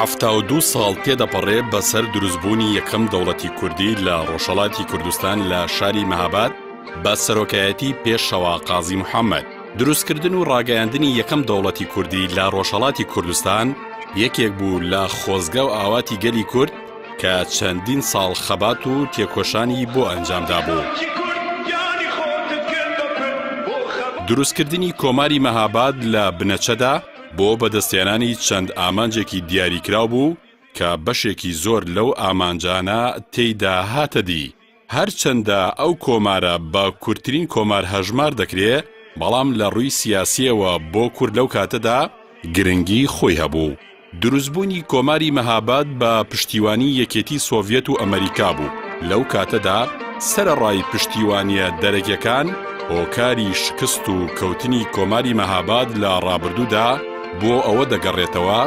72 ساڵ تێدەپەڕێ بەسەر دروستبوونی یەکەم دەوڵەتی کوردی لە ڕۆژهەڵاتی کوردستان لە شاری مەهاباد بە سەرۆکایەتی پێشەوا قازی محەممەد. دروستکردن و ڕاگەیاندنی یەکەم دەوڵەتی کوردی لە ڕۆژهەڵاتی کوردستان یەکێک بوو لە خۆزگە و ئاواتی گەلی کورد کە چەندین ساڵ خەبات و تێکۆشانی بۆ ئەنجامدابوو. دروستکردنی کۆماری مەهاباد لە بنەچەدا بۆ بەدەستهێنانی چەند ئامانجێکی دیاریکراو بوو کە بەشێکی زۆر لەو ئامانجانە تێیدا هاتە دی، هەرچەندە ئەو کۆمارە بە کورتترین کۆمار هەژمار دەکرێ، بەڵام لە ڕووی سیاسییەوە بۆ کورد لەو کاتەدا گرنگی خۆی هەبوو. دروستبوونی کۆماری مەهاباد بە پشتیوانی یەکێتی سۆڤیەت و ئەمەریکا بوو، لەو کاتەدا سەرەڕای پشتیوانییە دەرەکیەکان، هۆکاری شکست و کەوتنی کۆماری مەهاباد لە ڕابردوودا بۆ ئەوە دەگەڕێتەوە،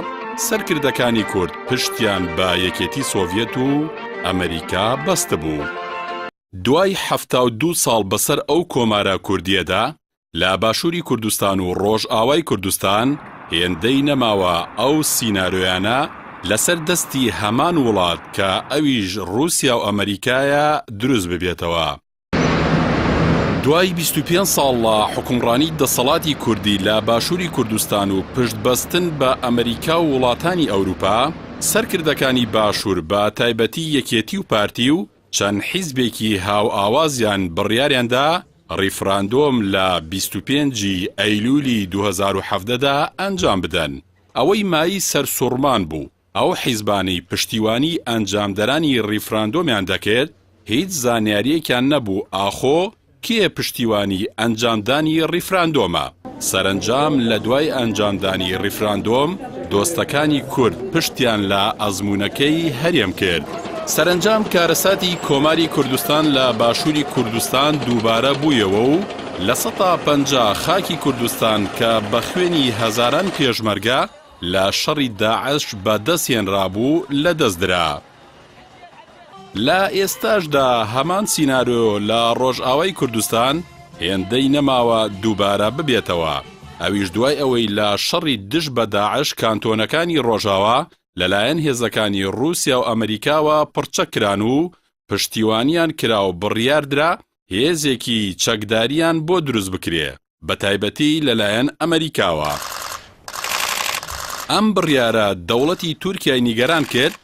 سەرکردەکانی کورد پشتیان بە یەکێتی سۆڤیەت و ئەمەریکا بەستبوو. دوای 72 ساڵ بەسەر ئەو کۆمارە کوردییەدا، لە باشووری کوردستان و ڕۆژئاوای کوردستان هێندەی نەماوە ئەو سینارۆیانە لەسەر دەستی هەمان وڵات کە ئەویش ڕووسیا و ئەمەریکایە دروست ببێتەوە. دوای 25 ساڵ لە حوکمڕانی دەسەڵاتی کوردی لە باشووری کوردستان و پشت بەستن بە ئەمەریکا و وڵاتانی ئەوروپا، سەرکردەکانی باشوور بە تایبەتی یەکێتی و پارتی و چەند حیزبێکی هاوئاوازیان بڕیاریان دا ڕیفراندۆم لە 25 ی ئەیلولی 2017 دا ئەنجام بدەن. ئەوەی مایەی سەرسوڕمان بوو، ئەو حیزبانەی پشتیوانی ئەنجامدەرانی ڕیفراندۆمیان دەکرد، هیچ زانیارییەکیان نەبوو ئاخۆ کێ پشتیوانی ئەنجامدانی ڕیفراندۆمە. سەرەنجام لە دوای ئەنجامدانی ڕیفراندۆم دۆستەکانی کورد پشتیان لە ئەزموونەکەی هەرێم کرد. سەرەنجام کارەساتی کۆماری کوردستان لە باشووری کوردستان دووبارە بوویەوە و 50% خاکی کوردستان کە بە خوێنی هەزاران پێشمەرگە لە شەڕی داعش بە دەست هێنرابوو لە دەست درا. لە ئێستاشدا هەمان سینارۆ لە ڕۆژئاوای کوردستان هێندەی نەماوە دووبارە ببێتەوە، ئەویش دوای ئەوەی لە شەڕی دژ بە داعش کانتۆنەکانی ڕۆژاوا لەلایەن هێزەکانی ڕووسیا و ئەمریکاوە پڕچەک کران و پشتیوانیان کرا و بڕیاردرا هێزێکی چەکداریان بۆ دروست بکرێ بەتایبەتی لەلایەن ئەمەریکاوە. ئەم بڕیارە دەوڵەتی تورکیای نیگەران کرد،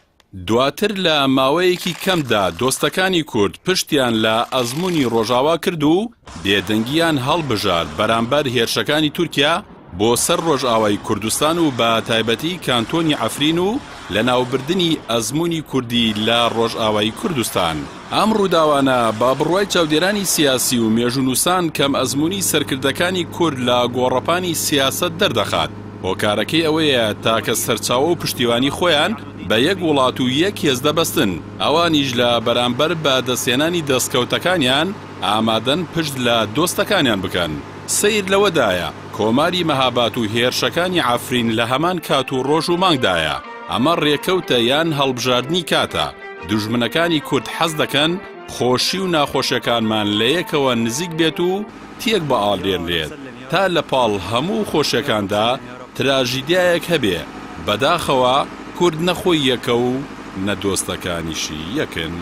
دواتر لە ماوەیەکی کەمدا دۆستەکانی کورد پشتیان لە ئەزموونی ڕۆژاوا کرد و بێدەنگیان هەڵبژارد بەرامبەر هێرشەکانی تورکیا بۆ سەر ڕۆژئاوای کوردستان و بە تایبەتی کانتۆنی عەفرین و لەناوبردنی ئەزموونی کوردی لە ڕۆژئاوای کوردستان. ئەم ڕووداوانە بە بڕوای چاودێرانی سیاسی و مێژوونووسان کەمئەزموونی سەرکردەکانی کورد لە گۆڕەپانی سیاسەت دەردەخات، هۆکارەکەی ئەوەیە تاکە سەرچاوە و پشتیوانی خۆیان بە یەک وڵات و یەک هێز دەبەستن، ئەوانیش لە بەرامبەر بە دەستهێنانی دەستکەوتەکانیان ئامادەن پشت لە دۆستەکانیان بکەن. سەیر لەوەدایە کۆماری مەهابات و هێرشەکانی عەفرین لە هەمان کات و ڕۆژ و مانگدایە، ئەمە ڕێکەوتە یان هەڵبژاردنی کاتە؟ دوژمنەکانی کورد حەز دەکەن خۆشی و ناخۆشیەکانمان لە یەکەوە نزیک بێت و تێک بئاڵێنرێت تا لە پاڵ هەموو خۆشیەکاندا تراژیدیایەک هەبێ، بەداخەوە کورد نە خۆی یەکە و نە دۆستەکانیشی یەکن.